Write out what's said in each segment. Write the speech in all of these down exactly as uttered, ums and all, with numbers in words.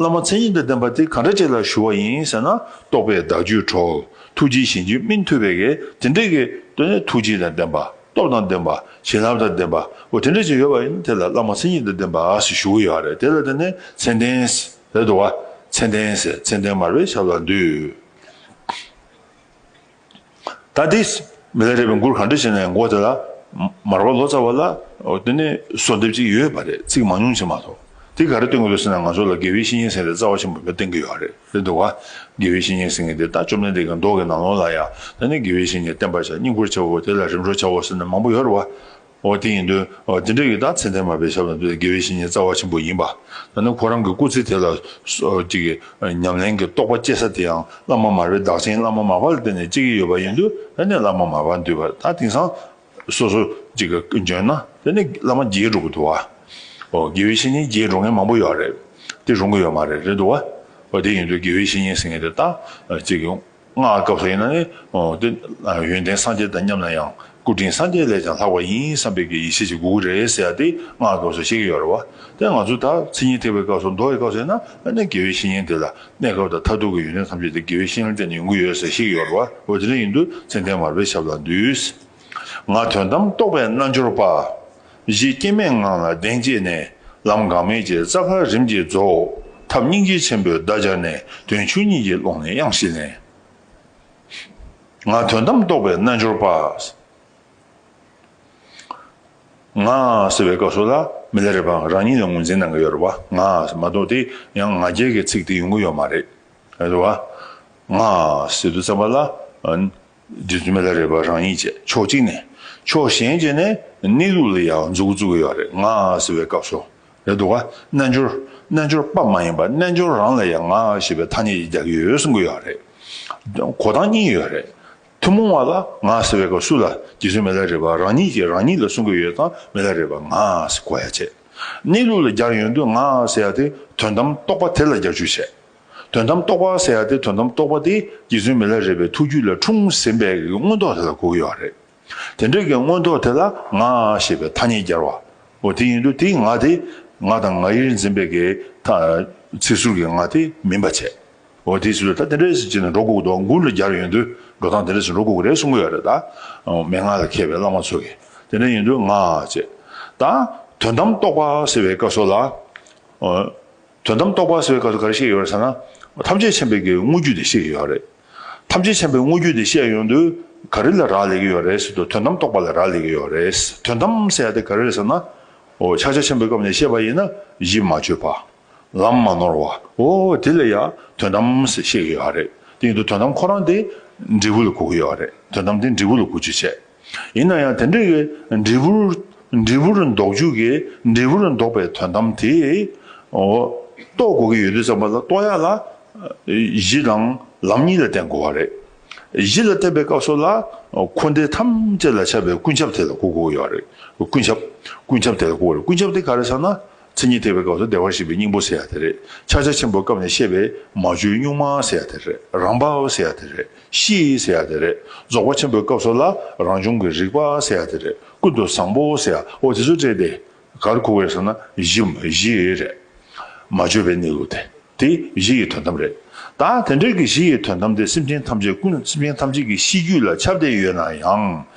བླ་མ་མཚན་ཉིད་དང་ལྡན་པ་དེ་ག་འདྲ་ཅིག་ལ་ཞུ་བ་ཡིན་ཟེར་ན། རྟོགས་པས་བདག་རྒྱུད་གྲོལ། ཐུགས་རྗེའི་ཞིང་བཅུད་སྨིན་ཐུབ་པའི་གི་དེ་འདྲའི་གི་དོན་ནི་ཐུགས་རྗེ་དང་ལྡན་པ། སྟོབས་དང་ལྡན་པ། བྱིན་རླབས་དང་ལྡན་པ། འོ་དེ་འདྲ་ཅིག་ཡོད་པ་ཡིན་ན་དེ་ལ་བླ་མ་མཚན་ཉིད་དང་ལྡན་པ་ཞེས་ཞུ་གི་ཡོད་རེད། དེ་ལ་དེ་ནི་མཚན་ལྡན་རེད་འདུག་བ། མཚན་ལྡན་ཟེར། མཚན་ལྡན་མར་པའི་ཞབས་ལ་འདུད། ད་དེ་མི་ལ་རས་པའི་མགུར་ག་འདྲ་བྱས་ནས་མགོ་དེ་ལ་མར་པ་ལོ་ཙཱ་བ་ལ་དེ་ནས་གསོལ་འདེབས་ཅིག་ཡོད་པ་རེད། ཚིག་མང་ཉུང་ཅིག་མ་གཏོགས། དེ་ག་རེ་སྟོན་གྱི་འདུག་ཟེར་ན། ང་ཚོ་ལ་དགེ་བའི་བཤེས་གཉེན་ཟེར་ཏེ་རྩ་བ་ཆེན་པོ་མི་བསྟེན་གྱི་ཡོད་རེད། རེད་འདུག་བ། དགེ་བའི་བཤེས་གཉེན་ཟེར་མཁན་དེ་ད་བཅོམ་ལྡན་འདས་ཀྱི་མདོ་གི་ནང་ལོགས་ལ་ཡང་ད་ནི་དགེ་བའི་བཤེས་གཉེན་བསྟེན་པར་བྱ། སྙིང་པོར་བྱའོ། དེ་ལ་རིམ་གྲོ་བྱའོ་ཟེར་ནས་མང་པོ་ཡོད་རེད་བ། འོ་དེ་ཡིན་དུས་འོ་དེ་འདྲ་གི་ད་མཚན་ལྡན་མར་པའི་ཞབས་ལ་འདུད་དེ་དགེ་བའི་བཤེས་གཉེན་རྩ་བ་ཆེན་པོ་ཡིན་པ། ད་ནི་ཁོ་རང་གི་སྐུ་ཚེ་དེ་ལ་སོ་ཅིག་གི་ཉམས་ལེན་གྱི་རྟོགས་པ་སྐྱེ་ས་དེ་ཡང་བླ་མ་མར་པའི་བདག་ཆེན་བླ་མ་མར་པ་ལ་བརྟེན་ནས་སྐྱེ་གི་ཡོད་པ་ཡིན་དུས། ད་ནི་བླ་མ་མར་པ་འདུད་པ་ད་དེང་སང་སོ་སོ་ཅིག་གི་འཇོན་ན་དེ་ནི་བླ་མ་རྒྱས་འགྲོ་གི་འདུག་བ། འོ་དགེ་བའི་བཤེས་གཉེན་རྒྱས་འགྲོ་མཁན་མང་པོ་ཡོད་རེད། དེ་རུང་གི་ཡོད་མ་རེད། རེད་འདུག་བ། འོ་དེ་ཡིན་དུས་དགེ་བའི་བཤེས་གཉེན་ཟེར་མཁན་དེ་ད་ཅིག་གི་སྔགས་སྐབས་སུ་ཡིན་ན་ནི། འོ་དེ་ཡོན་ཏན་སངས་རྒྱས་དང་མཉམ་ན་ཡང་། སྐུ་དྲིན་སངས་རྒྱས་ལས་ཀྱང་ལྷག་པ་ཡིན་བསམ་པའི་གི་ཡིད་ཆེས་ཅིག་དགོས་ཀྱི་རེད་ཟེར་ཡ་དེ་སྔགས་སྐབས་སུ་བཤད་ཀྱི་ཡོད་རེད་བ། དེ་ང་ཚོ་ད་མཚན་ཉིད་ཐེག་པའི་སྐབས་སུ། མདོ་ཡི་སྐབས་སུ་ཡིན་ན་ནི་དགེ་བའི་བཤེས་གཉེན་དེ་ལ་གནས་སྐབས་དང་མཐར་ཐུག་གི་ཡོན་ཏན་ཐམས་ཅད་དེ་དགེ་བའི་བཤེས་གཉེན་ལ་བརྟེན་ནས་ཡོང་གི་ཡོད་ཟེར་བཤད་ཀྱི་ཡོད་རེད་བ། འོ་དེ་འདྲ་ཡིན་དུས་མཚན་ལྡན་མར་པའི་ཞབས་ལ་འདུད། ང་དོན་དམ་རྟོགས་པའི་རྣལ་འབྱོར་པ། གཞི་སྐྱེ་མེད་ངང་ལ་གདེང་བསྐྱེད་ནས། ལམ་འགག་མེད་ཀྱི་རྩ་བར་རིམ་གྱིས་རྫོགས། ཐབས་སྙིང་རྗེ་ཆེན་པོས་བརྡ་སྦྱར་ནས། དོན་ཆོས་ཉིད་ཀྱི་ཀློང་ནས་དབྱངས་ཤིག་ལེན། ང་དོན་དམ་རྟོགས་པའི་རྣལ་འབྱོར་པ། ང་ཟེར་བའི་སྐབས་སུ་ལ་མི་ལ་རས་པ་རང་ཉིད་ལ་ངོས་འཛིན་གནང་གི་ཡོད་རེད་བ། ང་ཟེར་མ་གཏོགས་དེ་ཡང་ང་རྒྱལ་གྱི་ཚིག་དེ་ཡོང་གི་ཡོད་མ་རེད། རེད་བ། ང་ཟེར་དུས་ཙམ་པ་ལ། རྗེ་བཙུན་མི་ལ་རས་པ་རང་ཉིད་བྱས། ཕྱོགས་གཅིག་ནས། ཕྱོགས་གཞན་གཅིག་ནས་གནས་ལུགས་ལ་ཡང་མཛུབ་གུ་བཙུགས་ཀྱི་ཡོད་རེད། ང་ཟེར་བའི་སྐབས་སུ། རེད་འདུག་བ། རྣལ་འབྱོར། རྣལ་འབྱོར་པ་མ་ཡིན་པ་རྣལ་འབྱོར་རང་ལ་ཡང་ང་ཞེས་པའི་ཐ་སྙད་ཅིག་རྒྱག་གི་ཡོད་གསུང་གི་ཡོད་རེད། གོ་སྟངས་གཉིས་ཡོད་རེད། ཐུན་མོང་བ་ལ་ང་ཟེར་བའི་སྐབས་སུ་ལ་རྗེ་བཙུན་མི་ལ་རས་པ་རང་ཉིད་ཀྱིས་རང་ཉིད་ལ་གསུང་གི་ཡོད་ཙང་མི་ལ་རས་པ་ང་ཟེར་གོ་ཡ་བྱས། གནས་ལུགས་ལ་སྦྱར་ཡོང་དུས་ང་ཟེར་ཡ་དེ་དོན་དམ་རྟོགས་པ་དེ་ལ་སྦྱར་བཅུག་བྱས། དོན་དམ་རྟོགས་པ་ཟེར་ཡ་དེ། དོན་དམ་རྟོགས་པ་དེ་རྗེ་བཙུན་མི་ལ་རས་པའི་ཐུགས་རྒྱུད་ལ་འཁྲུངས་ཟིན་པའི་མངོན་རྟོགས་དེ་ལ་གོ་གི་ཡོད་རེད། དེ་འདྲའི་གི་མངོན་རྟོགས་དེ་ལ་ང་ཞེས་པའི་ཐ་སྙད་སྦྱར་བ། འོ་དེ་ཡིན་དུས་དེ་ང་དེ་ང་དང་ང་ཡིར་འཛིན་པའི་གི་ཐ་ཚིག་ཟུར་གྱི་ང་དེ་མིན་པ་བྱས། འོ་དེ་ཚོ་ད་དེ་འདྲ་ཞིག་བྱས་ནས་འགྲོ་དགོས་འདུག་མགུར་ལ་སྦྱར་ཡོང་དུས་འགྲོ་སྟངས་དེ་འདྲ་ཞིག་འགྲོ་དགོས་ཀྱི་རེད་གསུང་གི་ཡོད་རེད་ད། མན་ངག་ལ་མཁས་པའི་བླ་མ་ཚོ་གིས། དེ་འདྲ་ཡིན་དུས་ང་བྱས། ད་དོན་དམ་རྟོགས་པ་ཟེར་བའི་སྐབས་སུ་ལ། དོན་དམ་རྟོགས་པ་ཟེར་བའི་སྐབས་སུ་ག་རེ་བཤད་ཀྱི་ཡོད་རེད་ཟེར་ན། ཐམས་ཅད་མཁྱེན་པའི་གི་དངོས་རྒྱུ་དེ་བཤད་ཀྱི་ཡོད་རེད། ཐམས་ཅད་མཁྱེན་པའི་དངོས་རྒྱུ་དེ་བཤད་ཡོང་དུས་ག་རེ་ལ་རག་ལས་ཀྱི་ཡོད་རེད་ཟེར་དུས། དོན་དམ་རྟོགས་པ་ལ་རག་ལས་ཀྱི་ཡོད་རེད། དོན་དམ་ཟེར་ཡ་དེ་ག་རེ་རེད་ཟེར་ན། འོ་ཕྱག་རྒྱ་ཆེན་པོའི་སྐབས་ནས་བཤད་པ་ཡིན་ན། གཞི་མ་བཅོས་པ། ལམ་མ་ནོར་བ། འོ་དེ་ལ་ཡང་དོན་དམ་ཟེར་བཤད་ཀྱི་ཡོད་རེད། དེ་ཡིན་དུས་དོན་དམ་ཁོ་རང་དེ་འབྲས་བུ་ལ་གོ་གི་ཡོད་རེད། དོན་དམ་དེ་འབྲས་བུ་ལ་གོ་རྒྱུ་བྱས། ཡིན་ན་ཡང་དེ་འདྲ་གི་འབྲས་བུར། འབྲས་བུར་འདོགས་རྒྱུ་གི་འབྲས་བུར་འདོགས་པའི་དོན་དམ་དེ། འོ། རྟོགས་དགོས་ཀྱི་ཡོད་དུས་ཙམ་པ་ལ་རྟོགས་ཡ་ལ། གཞི་དང་ལམ་གཉིས་ལ་བརྟེན་དགོས་པ་རེད། གཞི་ལ་བརྟེན་པའི་སྐབས་སུ་ལ། འཁོར་འདས་ཐམས་ཅད་ལ་ཁྱབ་པའི་ཀུན་ཁྱབ་དེ་ལ་གོ་དགོས་ཀྱི་ཡོད་རེད། ཀུན་ཁྱབ། ཀུན་ཁྱབ་དེ་ལ་གོ་དགོས་རེད། ཀུན་ཁྱབ་དེ་ག་རེ་ཟེར་ན། མཚན་ཉིད་ཐེག་པའི་སྐབས་སུ་བདེ་བར་གཤེགས་པའི་སྙིང་པོ་ཟེར་ཡ་དེ་རེད། ཕྱག་རྒྱ་ཆེན་པོའི་སྐབས་ནས་བཤད་པའི་མ་བཅོས་གཉུག་མ་ཟེར་ཡ་དེ་རེད། རང་བབས་ཟེར་ཡ་དེ་རེད། གཤིས་ཟེར་ཡ་དེ་རེད། རྫོགས་པ་ཆེན་པོའི་སྐབས་སུ་ལ་རང་བྱུང་གི་རིག་པ་ཟེར་ཡ་དེ་རེད། ཀུན་ཏུ་བཟང་པོ་ཟེར་ཡ། འོ་དེ་ཚོ་སྤྲད་དེ་ག་རེ་གོ་དགོས་རེད་ཟེར་ན། གཞི། གཞི་རེད། མ་བཅོས་པའི་གནས་ལུགས་དེ། དེ་གཞི་ཡི་དོན་དམ་རེད། ད་དེ་འདྲའི་གི་གཞི་ཡི་དོན་དམ་དེ་སེམས་ཅན་ཐམས་ཅད་ཀུན། སེམས་ཅན་ཐམས་ཅད་ཀྱི་གཤིས་རྒྱུད་ལ་ཁྱབ་བསྡད་ཡོད་ན་ཡང་།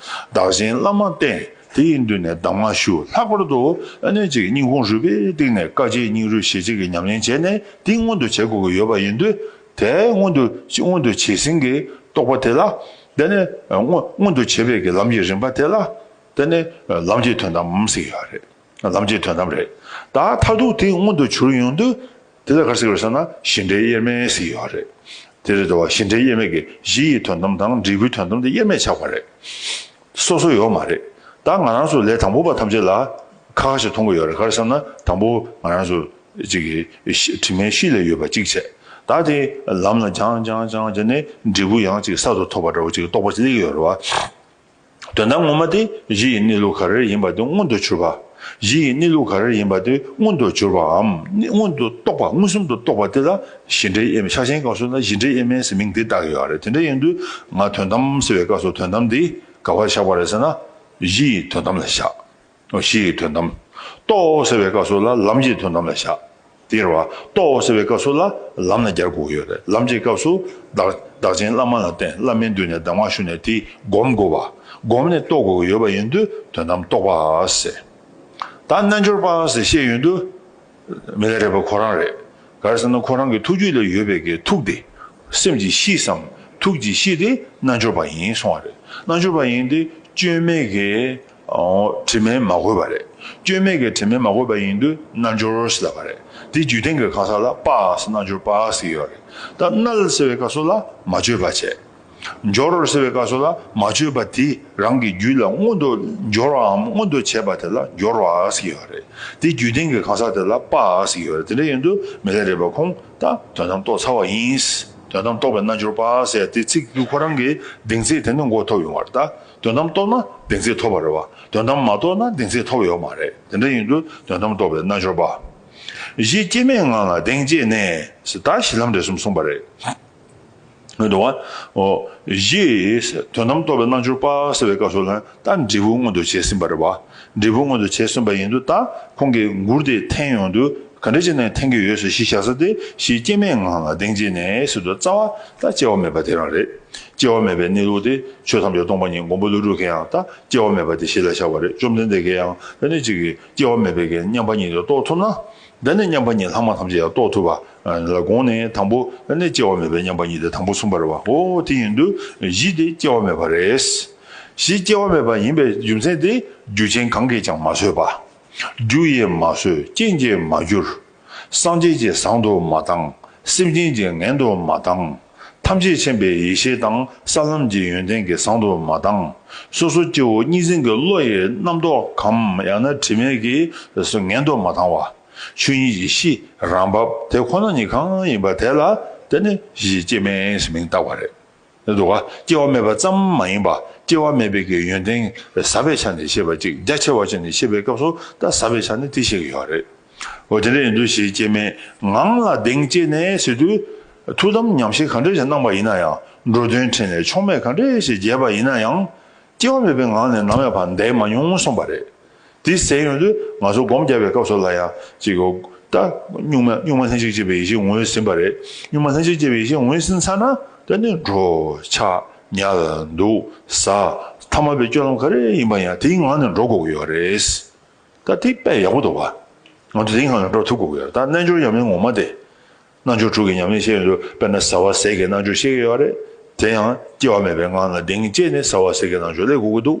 བདག་གཞན་བླ་མ་བསྟེན། དེ་ཡི་མདུན་ནས་གདམས་ངག་ཞུ། ལྷག་པར་དུ་ཨ་ནི་ཅིག་སྙིང་ཁོང་རུས་པའི་གཏིང་ནས་དཀའ་སྤྱད་སྙིང་རུས་ཞེ་གཅིག་གིས་ཉམས་ལེན་བྱས་ནས་དེ་མངོན་དུ་བྱེད་དགོས་ཀྱི་ཡོད་པ་ཡིན་དུས། དེ་མངོན་དུ། མངོན་དུ་བྱས་ཟིན་གྱི་རྟོགས་པ་དེ་ལ། དེ་ནི་མངོན། མངོན་དུ་བྱེད་པའི་གི་ལམ་གྱི་རིམ་པ་དེ་ལ། དེ་ནི་ལམ་གྱི་དོན་དམ་ཟེར་གྱི་ཡོད་རེད། ལམ་གྱི་དོན་དམ་རེད། ད་མཐར་ཐུག་དེ་མངོན་དུ་གྱུར་ཡོང་དུས། དེ་ལ་ག་རེ་ཟེར་གྱི་ཡོད་ཟེར་ན། གཞི་འབྲས་དབྱེར་མེད་ཟེར་གྱི་ཡོད་རེད། དེ་རེད་དོ། གཞི་འབྲས་དབྱེར་མེད་ཀྱི་གཞི་ཡི་དོན་དམ་དང་འབྲས་བུའི་དོན་དམ་དེ་དབྱེར་མེད་ཆགས་པ་རེད། སོ་སོ་ཡོད་མ་རེད། ད་ང་རང་ཚོ་ལས་དང་པོ་པ་ཐམས་ཅད་ལ་ཁ་ཁ་ཞིག་མཐོང་གི་ཡོད་རེད། ག་རེ་ཟེར་ན། དང་པོ་ང་རང་ཚོ་ཅིག་གི་དྲི་མའི་གཤིས་ལ་ཡོད་པ་གཅིག་བྱས། ད་དེ་ལམ་ལ་སྦྱངས་སྦྱངས་སྦྱངས་བྱས་ནས་འབྲས་བུ་ཡང་ཅིག་གསར་དུ་ཐོབ་པ་འདྲ་བོ་ཅིག་རྟོགས་པ་ཅིག་སླེབས་ཀྱི་ཡོད་རེད་བ། དོན་དམ་ངོ་མ་དེ་གཞི་ཡི་གནས་ལུགས་ག་རེ་ཡིན་པ་དེ་མངོན་དུ་གྱུར་པ། གཞི་ཡི་གནས་ལུགས་ག་རེ་ཡིན་པ་དེ་མངོན་དུ་གྱུར་པའམ་མངོན་དུ་རྟོགས་པ། མངོན་སུམ་དུ་རྟོགས་པ་དེ་ལ་གཞི་འབྲས་དབྱེར་མེད། ཕྱག་ཆེན་སྐབས་སུ་ན་གཞི་འབྲས་དབྱེར་མེད་ཟེར་མིང་དེ་བཏགས་ཡོད་རེད། དེ་འདྲ་ཡིན་དུས་ང་དོན་དམ་ཟེར་བའི་སྐབས་སུ་དོན་དམ་དེ་ག་པར་བཞག་པ་རེད་ཟེར་ན། གཞི་ཡི་དོན་དམ་ལ་བཞག། གཞི་ཡི་དོན་དམ། རྟོགས་ཟེར་བའི་སྐབས་སུ་ལ་ལམ་གྱི་དོན་དམ་ལ་བཞག། དེ་རེད་བ། རྟོགས་ཟེར་བའི་སྐབས་སུ་ལ་ལམ་ལ་སྦྱར་དགོས་ཀྱི་ཡོད་རེད། ལམ་གྱི་སྐབས་སུ་བདག་བདག་ཆེན་བླ་མ་ལ་བརྟེན། བླ་མའི་མདུན་ནས་གདམས་ངག་ཞུས་ནས་དེ་སྒོམ་དགོས་པ། སྒོམ་ནས་རྟོགས་དགོས་ཀྱི་ཡོད་པ་ཡིན་དུས་དོན་དམ་རྟོགས་པ་ཟེར། ད་རྣལ་འབྱོར་པ་ཟེར་བཤད་ཡོང་དུས། མི་ལ་རས་པ་ཁོ་རང་རེད། ག་རེ་ཟེར་ན་ཁོ་རང་གི་ཐུགས་རྒྱུད་ལ་ཡོད་པའི་གི་ཐུགས་དེ། སེམས་ཀྱི་གཤིས་སམ། ཐུགས་ཀྱི་གཤིས་དེ་རྣལ་འབྱོར་པ་ཡིན་གསུང་བ་རེད། རྣལ་འབྱོར་པ་ཡིན་དུས་སྐྱོན་མེད་ཀྱི་ཨོ་དྲི་མས་མ་གོས་པ་རེད། སྐྱོན་མེད་ཀྱི་དྲི་མས་མ་གོས་པ་ཡིན་དུས་རྣལ་འབྱོར་ཟེར་ལབ་པ་རེད། དེ་རྒྱུད་ལྡན་གྱི་གང་ཟག་ལ་པ་ཟེར་རྣལ་འབྱོར་པ་ཟེར་ཡོད་རེད། ད་རྣལ་ཟེར་བའི་སྐབས་སུ་ལ་མ་བཅོས་པ་བྱས། འབྱོར་ཟེར་བའི་སྐབས་སུ་ལ་མ་བཅོས་པ་དེ་རང་གི་རྒྱུད་ལ་མངོན་དུ་འབྱོར་བའམ་མངོན་དུ་བྱས་པ་དེ་ལ་འབྱོར་བ་ཟེར་ཡོད་རེད། དེ་རྒྱུད་ལྡན་གྱི་གང་ཟག་དེ་ལ་པ་ཟེར་ཡོད་རེད། དེ་འདྲ་ཡིན་དུས་མི་ལ་རས་པ་ཁོང་ད་དོན་དམ་རྟོགས་ཚར་བ་ཡིན། དོན་དམ་རྟོགས་པའི་རྣལ་འབྱོར་པ་ཟེར་དེ་ཚིག་དུས་ཁོ་རང་གི་གདེང་ཚད་དེ་ནི་མགོ་ཐོབ་ཡོང་བ་རེད། ད་དོན་དམ་རྟོགས་ན་གདེང་ཚད་ཐོབ་པ་རེད་བ། དོན་དམ་མ་རྟོགས་ན་གདེང་ཚད་ཐོབ་ཡོད་མ་རེད། དེ་འདྲ་ཡིན་དུས་དོན་དམ་རྟོགས་པའི་རྣལ་འབྱོར་པ། གཞི་སྐྱེ་མེད་ངང་ལ་གདེང་བསྐྱེད་ནས་ཟེར། ད་གཞི་ལམ་འབྲས་གསུམ་གསུངས་པ་རེད། འདུག་བ། ཨོ། གཞི། དོན་དམ་རྟོགས་པའི་རྣལ་འབྱོར་པ་ཟེར་བའི་སྐབས་སུ་ལ་ད་འབྲས་བུ་མངོན་དུ་བྱས་ཟིན་པ་རེད་བ། འབྲས་བུ་མངོན་དུ་བྱས་ཟིན་པ་ཡིན་དུས་ད་ཁོང་གི་མགུར་དེ་འཐེན་ཡོང་དུས་ག་འདྲ་བྱས་ནས་འཐེན་གྱི་ཡོད་ཟེར། གཞི་བཞག་ས་དེ་གཞི་སྐྱེ་མེད་ངང་ལ་གདེང་བསྐྱེད་ནས་ཟེར་དུས་རྩ་བ་ད་སྐྱེ་བ་མེད་པ་དེ་རང་རེད། སྐྱེ་བ་མེད་པའི་གནས་ལུགས་དེ་ཆོས་ཐམས་ཅད་སྟོང་པ་ཉིད། མགོན་པོ་ཀླུ་སྒྲུབ་ཀྱིས་ཡང་ད་སྐྱེ་བ་མེད་པ་དེ་གཞི་ལ་བཞག་པ་རེད། བཅོམ་ལྡན་འདས་ཀྱིས་ཡང་ད་ནི་གཅིག་གིས་སྐྱེ་བ་མེད་པའི་གི་མཉམ་པ་ཉིད་དེ་རྟོགས་ཐུབ་ན། ད་ནི་མཉམ་པ་ཉིད་ལྷག་མ་ཐམས་ཅད་ཡང་རྟོགས་ཐུབ་པ་ལ་དགོངས་ནས་དང་པོ་ནི་སྐྱེ་བ་མེད་པའི་མཉམ་པ་ཉིད་དེ་དང་པོ་གསུངས་པ་རེད་བ། འོ་དེ་ཡིན་དུས་གཞི་དེ་སྐྱེ་བ་མེད་པ་རེད། གཞི་སྐྱེ་བ་མེད་པ་ཡིན་པའི་རྒྱུ་མཚན་དེ་རྒྱུ་ཅན་གང་གིས་ཀྱང་མ་བཟོས་པ། རྒྱུ་ཡིས་མ་བཟོས། རྐྱེན་གྱིས་མ་བསྒྱུར། སངས་རྒྱས་ཀྱིས་བཟང་དུ་མ་བཏང་། སེམས་ཅན་གྱིས་ངན་དུ་མ་བཏང་། ཐམས་ཅད་མཁྱེན་པའི་ཡེ་ཤེས་དང་ས་ལམ་གྱི་ཡོན་ཏན་གྱིས་བཟང་དུ་མ་བཏང་། སོ་སོ་སྐྱེ་བོ་གཉིས་འཛིན་གྱི་བློ་ཡི་རྣམ་རྟོག་གམ་ཡང་ན་དྲི་མས་ཀྱིས་ངན་དུ་མ་བཏང་བ། ཆོས་ཉིད་ཀྱི་གཤིས་རང་བབས་དེ་ཁོ་ན་ཉིད་གང་ཡིན་པ་དེ་ལ་དེ་ནི་གཞི་སྐྱེ་མེད་ཟེར་མིང་བཏགས་པ་རེད། འདུག་ག་སྐྱེ་བ་མེད་པ་ཙམ་མ་ཡིན་པ། སྐྱེ་བ་མེད་པའི་གི་ཡོན་ཏན་ཟབ་པའི་ཆ་ནས་བཤད་པ་ཅིག་རྒྱ་ཆེ་བ་ཅན་ནས་བཤད་པའི་སྐབས་སུ་ད་ཟབ་པའི་ཆ་ནས་དེ་བཤད་ཀྱི་ཡོད་རེད། འོ་དེ་འདྲ་ཡིན་དུས་གཞི་སྐྱེ་མེད་ངང་ལ་གདེང་བསྐྱེད་ནས་ཟེར་དུས། ཐུགས་དམ་ཉམས་བཞེས་ག་འདྲ་ཞིག་གནང་པ་ཡིན་ན་ཡང་། འགྲོ་དོན་ཕྲིན་ལས་ཕྱོགས་མེད་ག་འདྲ་ཞིག་བྱས་པ་ཡིན་ན་ཡང་། སྐྱེ་བ་མེད་པའི་ངང་ནས་ནམ་ཡང་ཕར་འདས་མ་མྱོང་གསུངས་པ་རེད། དེ་ཟེར་ཡོང་དུས་ང་ཚོ་སྒོམ་རྒྱག་པའི་སྐབས་སུ་ལ་ཡང་ཅིག་གོ་ད་གཉུག་མ་གཉུག་མ་ལྷན་ཅིག་སྐྱེས་པའི་ཡེ་ཤེས་ངོས་ཟིན་པ་རེད། གཉུག་མ་ལྷན་ཅིག་སྐྱེས་པའི་ཡེ་ཤེས་ངོས་ཟིན་ཚར་ན་དེ་ནི་འགྲོ་འཆག་ཉལ་འདུག་ཟ་ཐ་མལ་པའི་སྤྱོད་ལམ་ག་རེ་ཡིན་པ་ཡང་དེའི་ངང་ནས་འགྲོ་དགོས་ཀྱི་ཡོད་རེད། ད་དེ་དཔེ་ཡག་པོ་འདུག་བ། ང་ཚོ་དེའི་ངང་ནས་འགྲོ་ཐུབ་དགོས་ཀྱི་ཡོད་རེད། ད་རྣལ་འབྱོར་ཉམས་ལེན་ངོ་མ་དེ། རྣལ་འབྱོར་དྲུག་གི་ཉམས་ལེན་བཤད་ཡོང་དུས་དཔེར་ན་ཟ་བ་ཟས་ཀྱི་རྣལ་འབྱོར་བཤད་ཀྱི་ཡོད་རེད། དེ་ཡང་སྐྱེ་བ་མེད་པའི་ངང་ལ་གདེང་བསྐྱེད་ནས་ཟ་བ་ཟས་ཀྱི་རྣལ་འབྱོར་སླེབས་དགོས་ཀྱི་འདུག་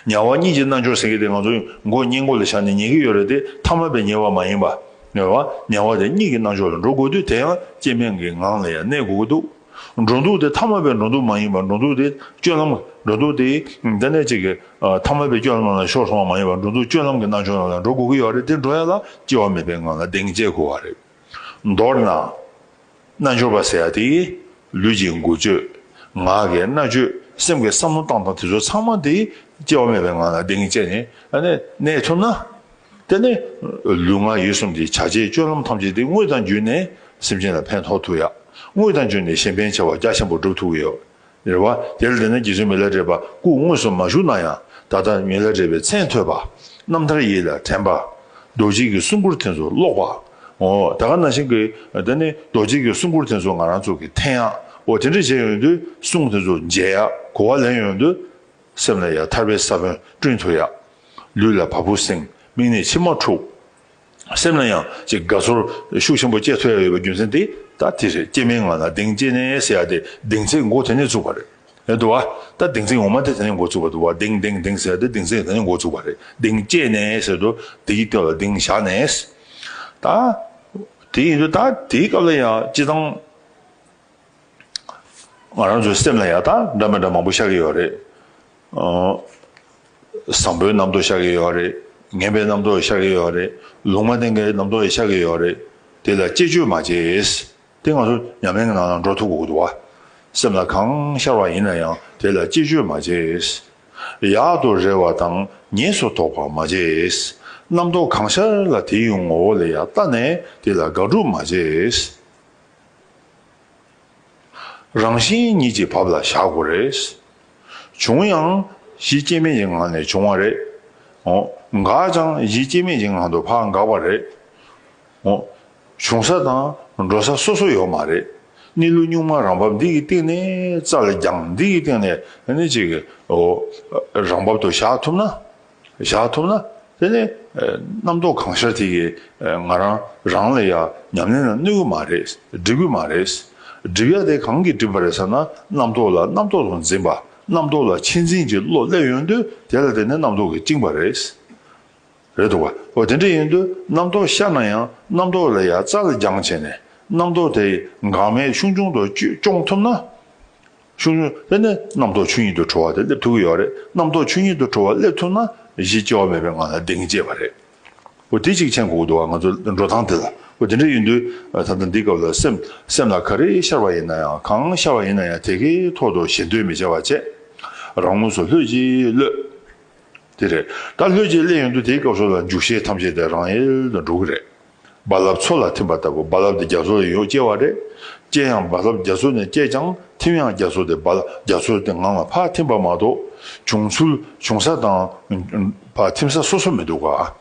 ཉལ་བ་གཉིད་ཀྱི་རྣལ་འབྱོར་ཟེར་གྱི་དེ་ང་ཚོ་མགོ་སྔས་མགོ་ལ་བཞག་ནས་ཉལ་གྱི་ཡོད་རེད་དེ་ཐ་མལ་པའི་ཉལ་བ་མ་ཡིན་པ། ཉལ་བ་ཉལ་བ་དེ་གཉིད་ཀྱི་རྣལ་འབྱོར་ལ་འགྲོ་དགོས་དུས་དེ་ཡང་སྐྱེ་མེད་ཀྱི་ངང་ལ་ཡང་གནས་དགོས་ཀྱི་འདུག་འགྲོ་འདུག་དེ་ཐ་མལ་པའི་འགྲོ་འདུག་མ་ཡིན་པར་འགྲོ་འདུག་དེ་སྤྱོད་ལམ་འགྲོ་འདུག་དེ་འདི་ནས་ཅིག་གི་ཐ་མལ་པའི་སྤྱོད་ལམ་ནང་ལ་ཤོར་སོང་བ་མ་ཡིན་པར་འགྲོ་འདུག་སྤྱོད་ལམ་གྱི་རྣལ་འབྱོར་ནང་ལ་འགྲོ་དགོས་ཀྱི་ཡོད་རེད། དེ་འགྲོ་ཡ་ལ་སྐྱེ་བ་མེད་པའི་ངང་ལ་གདེང་བསྐྱེད་དགོས་པ་རེད། མདོར་ན། རྣལ་འབྱོར་པ་ཟེར་ཡ་དེ་ལུས་ཀྱི་འགུལ་སྐྱོད། ངག་གི་སྨྲ་བརྗོད། སེམས་ཀྱི་བསམ་བློ་བཏང་སྟངས་དེ་ཚོ་ཚང་མ་དེ་སྐྱེ་བ་མེད་པའི་ངང་ལ་གདེང་བསྐྱེད་ནས་ཨ་ནི་གནས་ཐུབ་ན། དེ་ནི་ལུས་ངག་ཡིད་གསུམ་གྱི་བྱ་བྱེད་སྤྱོད་ལམ་ཐམས་ཅད་དེ་དངོས་དང་བརྒྱུད་ནས་སེམས་ཅན་ལ་ཕན་ཐོགས་ཐུབ་ཡ། དངོས་དང་བརྒྱུད་ནས་གཞན་ཕན་བྱ་བ་རྒྱ་ཆེན་པོ་སྒྲུབ་ཐུབ་ཀྱི་ཡོད། རེད་བ། དེར་བརྟེན་ནས་རྗེ་བཙུན་མི་ལ་རས་པ་སྐུ་དངོས་སུ་མ་བཞུགས་ན་ཡང་ད་ལྟ་མི་ལ་རས་པའི་མཚན་ཐོས་པ། རྣམ་ཐར་ཡིད་ལ་དྲན་པ། རྡོ་རྗེ་གི་གསུང་མགུར་དེ་ཚོ་ཀློག་པ། འོ་ད་ག་ནང་བཞིན་གྱི་དེ་ནི་རྡོ་རྗེ་གི་གསུང་མགུར་དེ་ཚོ་ང་རང་ཚོ་གི་འཐེན་ཡག་འོ་དེ་འདྲ་བྱས་ཡོང་དུས་གསུང་དེ་ཚོ་མཇལ་ཡག་གོ་བ་ལེན་ཡོང་དུས། སེམས་ལ་ཡང་ཐར་པའི་ས་བོན་བསྐྲུན་ཐུབ་ཡག་ལུས་ལ་བ་སྤུ་སྲིང་། མིག་ནས་མཆི་མ་འཁྲུག་སེམས་ལ་ཡང་ཅིག་དགའ་ཚོར་ཤུགས་ཆེན་པོ་སྐྱེ་ཐུབ་ཡ་ཡོད་པའི་རྒྱུ་མཚན་དེ་ད་དེ་རེད། སྐྱེ་མེད་ངང་ལ་གདེང་བསྐྱེད་ནས་ཟེར་ཡ་དེ་གདེང་ཚད་མགོ་དེ་ནས་བཙུགས་པ་རེད། རེད་འདུག་བ། ད་གདེང་ཚད་ངོ་མ་དེ་དེ་ནས་མགོ་བཙུགས་པ་འདུག་བ། གདེང་གདེང་གདེང་ཟེར་ཡ་དེ་གདེང་ཚད་དེ་ནས་མགོ་བཙུགས་པ་རེད། གདེང་བསྐྱེད་ནས་ཟེར་དུས་དེའི་སྟེང་ལ་གདེང་བཞག་ནས། ད་དེ་ཡིན་དུས་ད་དེའི་སྐབས་ལ་ཡང་སྤྱི་བཏང་། ང་རང་ཚོའི་སེམས་ལ་ཡང་ད་འདྲ་མི་འདྲ་མང་པོ་ཤར་གྱི་ཡོད་རེད། ཨོ། བཟང་པོའི་རྣམ་རྟོག་ཤར་གྱི་ཡོད་རེད། ངན་པའི་རྣམ་རྟོག་ཤར་གྱི་ཡོད་རེད། ལུང་མ་བསྟན་གྱི་རྣམ་རྟོག་ཤར་གྱི་ཡོད་རེད། དེ་ལ་གཅེས་གཅོད་མ་བྱེད། དེ་ང་ཚོ་ཉམས་ལེན་གྱི་ནང་ལ་འགྲོ་ཐུབ་དགོས་ཀྱི་འདུག་བ། སེམས་ལ་གང་ཤར་བ་ཡིན་ན་ཡང་དེ་ལ་གཅེས་གཅོད་མ་བྱེད། ཡག་ཏུ་རེ་བ་དང་ཉེས་སུ་དོགས་པ་མ་བྱེད། རྣམ་རྟོག་གང་ཤར་ལ་དེའི་ངོ་བོ་ལ་ཡང་ལྟ་ནས་དེ་ལ་དགག་སྒྲུབ་མ་བྱེད། རང་བཞིན་ཉིད་ཀྱི་བབ་ལ་བཞག་དགོས་རེད། བྱུང་ཡང་གཞི་སྐྱེ་མེད་ཀྱི་ངང་ནས་བྱུང་བ་རེད། འོ། འགགས་ཀྱང་གཞི་སྐྱེ་མེད་ཀྱི་ངང་དུ་ཕར་འགག་པ་རེད། འོ། བྱུང་ས་དང་འགྲོ་ས་སོ་སོ་ཡོད་མ་རེད། གནས་ལུགས་གཉུག་མ་རང་བབས་འདི་གི་སྟེང་ནས་རྩལ་སྦྱངས་འདི་གི་སྟེང་ནས་ཨ་ནི་ཅིག་ཨོ་རང་བབས་དུ་བཞག་ཐུབ་ན། བཞག་ཐུབ་ན། དེ་ནི་རྣམ་རྟོག་གང་ཤར་དེ་གིས་ང་རང་རང་ལ་ཡ་ཉམས་ལེན་ལ་གནོད་གི་མ་རེད། སྒྲིབ་གི་མ་རེད། སྒྲིབ་ཡ་དེ་གང་གིས་སྒྲིབ་པ་རེད་ཟེར་ན། རྣམ་རྟོག་ལ་རྣམ་རྟོག་ཏུ་འཛིན་པ། རྣམ་རྟོག་ལ་ཆེད་འཛིན་གྱི་བློ་སླེབས་ཡོང་དུས་དེ་ལ་བརྟེན་ནས་རྣམ་རྟོག་གིས་བཅིངས་པ་རེད། རེད་འདུག་བ། འོ་དེ་འདྲ་ཡིན་དུས་རྣམ་རྟོག་ཤར་ན་ཡང་རྣམ་རྟོག་ལ་ཡ་རྩལ་སྦྱངས་བྱས་ནས་རྣམ་རྟོག་དེ་འགག་མེད་ཤུགས་ཆུང་དུ་སྐྱོ་སྐྱོང་ཐུབ་ན། ཤུགས་ཆུང་དེ་ནས་རྣམ་རྟོག་ཆོས་ཉིད་དུ་གྲོལ་བ་དེ་སླེབས་ཐུབ་ཀྱི་ཡོད་རེད། རྣམ་རྟོག་ཆོས་ཉིད་དུ་གྲོལ་བ་སླེབས་ཐུབ་ན་གཞི་སྐྱེ་བ་མེད་པའི་ངང་ལ་གདེང་སྐྱེས་པ་རེད། འོ་དེ་གཅིག་མཁྱེན་དགོས་ཀྱི་འདུག་བ། ང་ཚོ་འགྲོ་སྟངས་དེ་ལ། འོ་དེ་འདྲ་ཡིན་དུས་ད་ལྟ་འདི་སྐབས་ལ་སེམས་སེམས་ལ་ག་རེ་ཤར་བ་ཡིན་ན་ཡང་གང་ཤར་བ་ཡིན་ན་ཡང་དེ་གའི་ཐོག་ཏུ་ཞེ་འདོད་མི་བྱ་བ་བྱས། རང་ངོས་སུ་ལྷོད་ཅིག་གློད། དེ་རེད། ད་ལྷོད་ཅིག་སླེབས་ཡོང་དུས་དེའི་སྐབས་སུ་ལ་འཇུག་ཤེས་ཐམས་ཅད་དེ་རང་ཡལ་དུ་འགྲོ་གི་རེད། རྦ་རླབས་མཚོ་ལ་ཐིམ་པ་ལྟ་བུ། རྦ་རླབས་དེ་རྒྱ་མཚོ་ལ་ཡོད་སྐྱེ་བ་རེད། སྐྱེ་ཡང་རྦ་རླབས་རྒྱ་མཚོ་ནས་སྐྱེས་ཀྱང་ཐིམ་ཡང་རྒྱ་མཚོ་དེ་རྦ་རླབས་རྒྱ་མཚོ་དེ་ངང་ལ་ཕར་ཐིམ་པ་མ་གཏོགས། བྱུང་ཚུལ་བྱུང་ས་དང་ཕར་ཐིམ་ས་སོ་སོ་མི་འདུག་ག་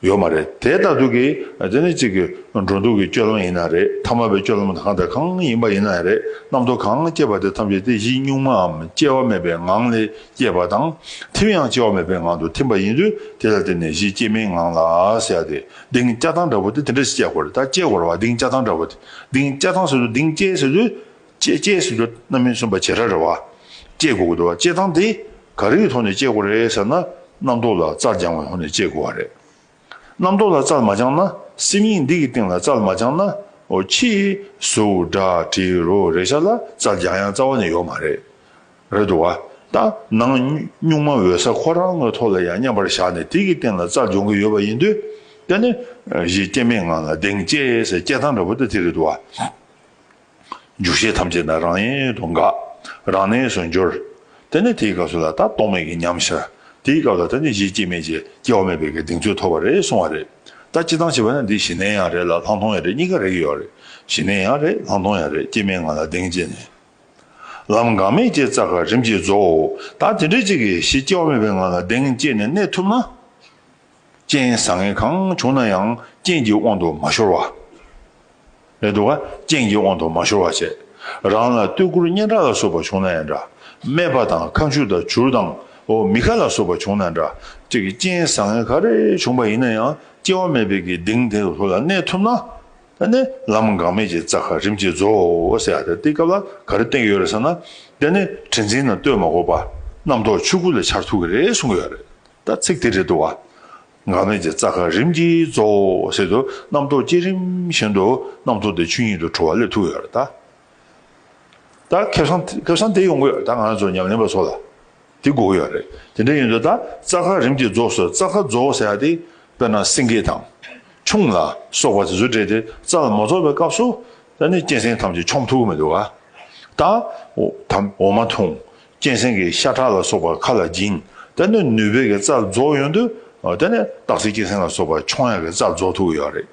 ཡོད་མ་རེད། དེ་ལྟ་དུས་ཀྱི་དེ་ནི་གཅིག་གི་འགྲོ་འདུག་གི་སྤྱོད་ལམ་ཡིན་ན་རེད། ཐ་མལ་པའི་སྤྱོད་ལམ་གང་དང་གང་ཡིན་པ་ཡིན་ན་རེད། རྣམ་རྟོག་གང་སྐྱེས་པ་དེ་ཐམས་ཅད་དེ་གཞི་གཉུག་མའམ་སྐྱེ་བ་མེད་པའི་ངང་ལས་སྐྱེས་པ་དང་། ཐིམ་ཡང་སྐྱེ་བ་མེད་པའི་ངང་དུ་ཐིམ་པ་ཡིན་དུས་དེ་ལ་བརྟེན་ནས་གཞི་སྐྱེ་མེད་ངང་ལ་ཟེར་ཡ་དེ་གདེང་བཅའ་སྟངས་འདྲ་པོ་དེ་དེ་འདྲ་ཞིག་སྐྱེ་དགོས་རེད། ད་སྐྱེ་དགོས་རེད་བ། གདེང་བཅའ་སྟངས་འདྲ་པོ་དེ། གདེང་བཅའ་སྟངས་ཟེར་དུས་གདེང་བཅས་ཟེར་དུས་བཅས་བཅས་ཟེར་དུས་རྣམ་སྨིན་གསུམ་པ་བྱེ་བྲག་རེད་བ། སྐྱེ་དགོས་ཀྱི་འདུག་བ། སྐྱེ་སྟངས་དེ་ག་རེ་གི་ཐོག་ནས་སྐྱེ་དགོས་རེད་ཟེར་ན། རྣམ་རྟོག་ལ་རྩལ་སྦྱང་བའི་ཐོག་ནས་སྐྱེ་དགོས་བ་རེད། རྣམ་རྟོག་ལ་རྩལ་མ་སྦྱངས་ན། སེམས་ཉིད་འདི་གི་སྟེང་ལ་རྩལ་མ་སྦྱངས་ན། འོ་ཕྱིའི་གཟུགས་སྒྲ་དྲི་རོ་རེག་བྱ་ལ་རྩལ་སྦྱང་ཡ་རྩ་བ་ནས་ཡོད་མ་རེད། རེད་འདུག་བ། ད་ནང་གཉུག་མ་འོད་གསལ་ཁོ་རང་གི་ཐོག་ལ་ཡང་མཉམ་པར་བཞག་ནས་དེ་གི་སྟེང་ལ་རྩལ་སྦྱོང་གི་ཡོད་པ་ཡིན་དུས། དེ་ནི་གཞི་སྐྱེ་མེད་ངང་ལ་གདེང་བཅས་ཟེར་སྐྱེ་སྟངས་འདྲ་པོ་དེ་དེ་རེད་འདུག་བ། འཇུག་ཤེས་ཐམས་ཅད་ན་རང་ཡལ་དུ་འགག་རང་གནས་སུ་འགྱུར། དེ་ནི་དེའི་སྐབས་སུ་ལ་ད་རྟོག་མེད་ཀྱི་ཉམས་ཤར། དེའི་སྐབས་ལ་ད་ནི་གཞི་སྐྱེ་མེད་ཀྱི་སྐྱེ་བ་མེད་པའི་གི་གདེང་ཚོད་ཐོབ་པ་རེད་གསུང་བ་རེད། ད་སྤྱིར་བཏང་བྱས་པ་ན་འདི་ཞི་གནས་ཡང་རེད་ལ་ལྷག་མཐོང་ཡང་རེད། གཉིས་ཀ་རེད་ཀྱི་ཡོད་རེད། ཞི་གནས་ཡང་རེད། ལྷག་མཐོང་ཡང་རེད། སྐྱེ་མེད་ངང་ལ་གདེང་བཅས་ནས། ལམ་འགག་མེད་ཀྱི་རྩལ་ཁ་རིམ་གྱིས་རྫོགས། ད་དེ་འདྲའི་ཅིག་གི་གཞི་སྐྱེ་བ་མེད་པའི་ངང་ལ་གདེང་བཅས་ནས་གནས་ཐུབ་ན། རྐྱེན་བཟང་ངན་གང་བྱུང་ན་ཡང་རྐྱེན་གྱི་དབང་དུ་མ་ཤོར་བ། རེད་འདུག་ག་རྐྱེན་གྱི་དབང་དུ་མ་ཤོར་བ་བྱས། རང་ལ་བསྟོད་བཀུར་སྙན་གྲགས་ལ་སོགས་པ་བྱུང་ན་ཡང་འདྲ། སྨད་པ་དང་ཁ་མཆུ་དང་བྱུར་དང་འོ་མི་ཁ་ལ་སོགས་པ་བྱུང་ན་འདྲ། ཅིག་གི་རྐྱེན་བཟང་ངན་ག་རེ་བྱུང་པ་ཡིན་ན་ཡང་སྐྱེ་བ་མེད་པའི་གི་གདེང་དེ་ལ་གནས་ཐུབ་ན། ད་ནི་ལམ་འགག་མེད་ཀྱི་རྩལ་ཁ་རིམ་གྱིས་རྫོགས་ཟེར་ཡ་དེ་དེ་སྐབས་ལ་ག་རེ་བསྟན་གྱི་ཡོད་རེད་ཟེར་ན། དེ་ནི་དྲན་འཛིན་ལ་ལྟོས་མ་དགོས་པ་རྣམ་རྟོག་ཆོས་སྐུ་ལ་འཆར་ཐུབ་ཀྱི་རེད་གསུང་གི་ཡོད་རེད། ད་ཚིག་དེ་རེད་འདུག་བ། འགག་མེད་ཀྱི་རྩལ་ཁ་རིམ་གྱིས་རྫོགས་ཟེར་དུས་རྣམ་རྟོག་བསྐྱེད་རིམ་བཞིན་དུ་རྣམ་རྟོག་དེ་ཆོས་ཉིད་དུ་གྲོལ་བ་སླེབས་ཐུབ་ཡོད་རེད་ད། ད་ཁེ་བཟང་ཁེ་བཟང་དེ་ཡོང་གི་ཡོད་རེད། ད་ང་ཚོ་ཉམས་ལེན་པ་ཚོ་ལ་དེ་དགོས་ཀྱི་ཡོད་རེད། དེ་འདྲ་ཡིན་དུས་ད་རྩལ་ཁ་རིམ་གྱིས་རྫོགས་ཟེར། རྩལ་ཁ་རྫོགས་ཟེར་ཡ་དེ་དཔེར་ན་སེང་གེ་དང་ཁྱུང་ལ་སོགས་པ་དེ་ཚོ་འདྲ་དེ་རྩལ་མ་རྫོགས་པའི་སྐབས་སུ་ད་ནི་གཅན་གཟན་ཐམས་ཅད་མཆོང་ཐུབ་ཀྱི་མི་འདུག་ག་ད་འོ་ད་འོ་མ་འཐུང་། གཅན་གཟན་གྱི་ཤ་ཁྲག་ལ་སོགས་པ་ཁ་ལ་སྦྱིན། དེ་ནས་ནུས་པའི་གི་རྩལ་རྫོགས་ཡོང་དུས། དེ་ནས་སྟག་གཟིག་གཅན་གཟན་ལ་སོགས་པ་མཆོང་ཡག་གི་རྩལ་རྫོགས་ཐུབ་ཀྱི་ཡོད་རེད།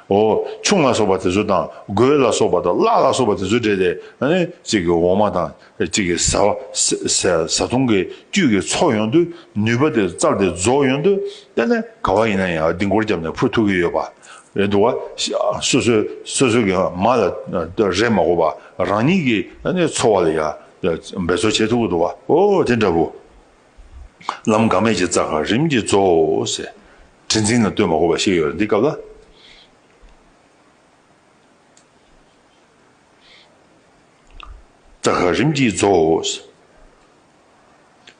འོ་ཁྱུང་ལ་སོགས་པ་དེ་ཚོ་དང་རྒོད་ལ་སོགས་པ་དང་གླག་ལ་སོགས་པ་དེ་ཚོ་འདྲ་དེ་ཨ་ནི་གཅིག་གི་འོ་མ་དང་གཅིག་གི་ཟ་བ་ཟ་ཟ་འཐུང་གི་བཅུད་ཀྱི་ཚོགས་ཡོང་དུས་ནུས་པ་དེ་རྩལ་དེ་རྫོགས་ཡོང་དུས། དེ་ནས་ག་བ་ཡིན་ན་ཡང་ལྡིང་སྐོར་བརྒྱབ་ནས་འཕུར་ཐུབ་ཀྱི་ཡོད་པ་རེད་འདུག་བ། སོ་སོའི་སོ་སོའི་གི་མ་ལ་རེ་མ་དགོས་པ་རང་ཉིད་ཀྱི་ཨ་ནི་འཚོ་བ་ལ་ཡང་འབད་རྩོལ་བྱེད་ཐུབ་ཀྱི་འདུག་བ། འོ་དེ་འདྲ་བོ། ལམ་འགག་མེད་ཀྱི་རྩལ་ཁ་རིམ་གྱིས་རྫོགས་ཟེར། དྲན་འཛིན་ལ་ལྟོས་མ་དགོས་པ་ཞིག་ཡོད་རེད་འདི་སྐབས་ལ། རྩལ་ཁ་རིམ་གྱིས་རྫོགས།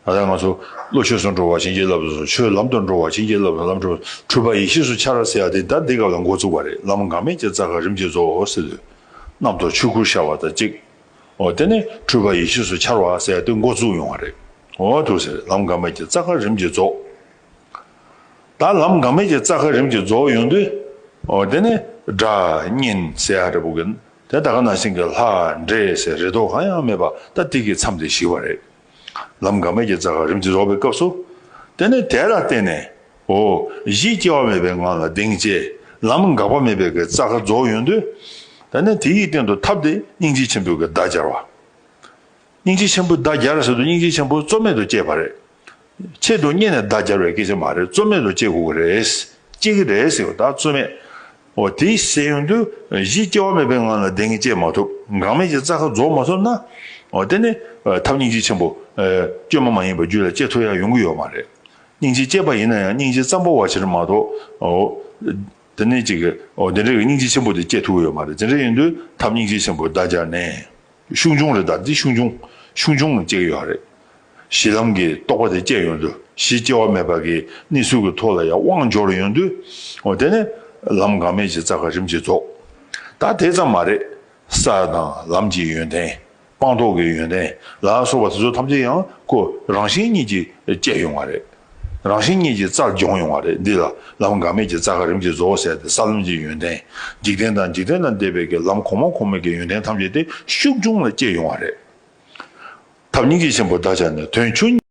ད་ལྟ་ང་ཚོ་བློ་ཆོས་སུ་འགྲོ་བ་བྱིན་གྱིས་བརླབ་སོ། ཆོས་ལམ་དུ་འགྲོ་བ་བྱིན་གྱིས་བརླབ་སོ། ལམ་འགྲོ་འཁྲུལ་པ་ཡེ་ཤེས་སུ་འཆར་ཟེར་ཡ་དེ་ད་འདི་སྐབས་ལ་འགོ་བཙུགས་པ་རེད། ལམ་འགག་མེད་ཀྱི་རྩལ་ཁ་རིམ་གྱིས་རྫོགས་ཟེར་དུས། རྣམ་རྟོག་ཆོས་སྐུར་ཤར་བ་དང་གཅིག་འོ་དེ་ནས་འཁྲུལ་པ་ཡེ་ཤེས་སུ་འཆར་བ་ཟེར་ཡ་དེ་འགོ་བཙུགས་ཡོང་བ་རེད། འོ་འདུག་ཟེར། ལམ་འགག་མེད་ཀྱི་རྩལ་ཁ་རིམ་གྱིས་རྫོགས། ད་ལམ་འགག་མེད་ཀྱི་རྩལ་ཁ་རིམ་གྱིས་རྫོགས་ཡོང་དུས། འོ་དེ་ནས་སྒྲ་སྙན་ཟེར་ཡ་འདྲ་པོ་གི་དེ་ད་ག་ནང་བཞིན་གྱི་ལྷ་འདྲེ་ཟེར་རེ་དོགས་གང་ཡང་མེད་པ་ད་དེ་གི་མཚམས་དེ་ཞིག་པ་རེད། ལམ་འགག་མེད་ཀྱི་རྩལ་ཁ་རིམ་གྱིས་རྫོགས་པའི་སྐབས་སུ། དེ་ནས་དེ་ལ་བརྟེན་ནས། འོ། གཞི་སྐྱེ་བ་མེད་པའི་ངང་ལ་གདེང་བཅས། ལམ་འགག་པ་མེད་པའི་གི་རྩལ་ཁ་རྫོགས་ཡོང་དུས། ད་ནི་དེ་ཡི་སྟེང་དུ་ཐབས་དེ་སྙིང་རྗེ་ཆེན་པོའི་གི་བརྡ་སྦྱར་བ། སྙིང་རྗེ་ཆེན་པོའི་བརྡ་སྦྱར་ཟེར་དུས་སྙིང་རྗེ་ཆེན་པོ་རྩོལ་མེད་དུ་སྐྱེས་པ་རེད། ཆེད་དུ་གཉེར་ནས་བརྡ་སྦྱར་བའི་སྐད་ཆ་མ་རེད། རྩོལ་མེད་དུ་སྐྱེ་དགོས་ཀྱི་རེད། སྐྱེ་གི་རེད་ཟེར་བ་ད་རྩོལ་མེད། འོ་དེ་ཟེར་ཡོང་དུས་གཞི་སྐྱེ་བ་མེད་པའི་ངང་ལ་བདེན་གཉིས་སྐྱེ་མ་ཐུབ། འགག་མེད་ཀྱི་རྩ་ཁ་རྫོགས་མ་ཐུབ་ན། འོ་དེ་ནི་ཐབས་སྙིང་རྗེ་ཆེན་པོ་བཅོས་མ་མ་ཡིན་པ་རྒྱུད་ལ་སྐྱེ་ཐུབ་ཡ་ཡོང་གི་ཡོད་མ་རེད། སྙིང་རྗེ་སྐྱེས་པ་ཡིན་ན་ཡང་སྙིང་རྗེ་ཙམ་པོ་བ་ཕྱིར་མ་གཏོགས། འོ་དེ་ནི་ཅིག་འོ་དེ་འདྲ་གི་སྙིང་རྗེ་ཆེན་པོ་དེ་སྐྱེ་ཐུབ་ཀྱི་ཡོད་མ་རེད། དེ་འདྲ་ཡིན་དུས་ཐབས་སྙིང་རྗེ་ཆེན་པོ་བརྡ་སྦྱར་ནས། ཤུགས་ཆུང་རེད། ད་འདི་ཤུགས་ཆུང་། ཤུགས་ཆུང་ལ་སྐྱེ་གི་ཡོད་རེད། གཞི་ལམ་གྱི་རྟོགས་པ་དེ་སྐྱེ་ཡོང་དུས་གཞི་སྐྱེ་བ་མེད་པ་གི་གནས་ཚུལ་གྱི་ཐོག་ལ་ཡང་དབང་འབྱོར་ཡོང་དུས། འོ་དེ་ནི་ལམ་འགག་མེད་ཀྱི་རྩ་ཁ་རིམ་གྱིས་རྫོགས། ད་དེ་ཙམ་མ་རེད། ས་དང་ལམ་གྱི་ཡོན་ཏན། སྤངས་རྟོགས་ཀྱི་ཡོན་ཏན་ལ་སོགས་པ་དེ་ཚོ་ཐམས་ཅད་ཡང་ཁོ་རང་བཞིན་ཉིད་ཀྱིས་སྐྱེ་ཡོང་བ་རེད། རང་བཞིན་ཉིད་ཀྱིས་རྩལ་སྦྱོང་ཡོང་བ་རེད། འདི་ལ་ལམ་འགག་མེད་ཀྱི་རྩ་ཁ་རིམ་གྱིས་རྫོགས་ཟེར་ཏེ་ས་ལམ་གྱི་ཡོན་ཏན། འཇིག་རྟེན་དང་འཇིག་རྟེན་ལས་འདས་པའི་གི་ལམ་གོང་མ་གོང་མའི་གི་ཡོན་ཏན་ཐམས་ཅད་དེ་ཤུགས་ཆུང་ལ་སྐྱེ་ཡོང་བ་རེད། ཐབས་སྙིང་རྗེ་ཆེན་པོ་བརྡ་སྦྱར་ནས་དོན་ཆུང་།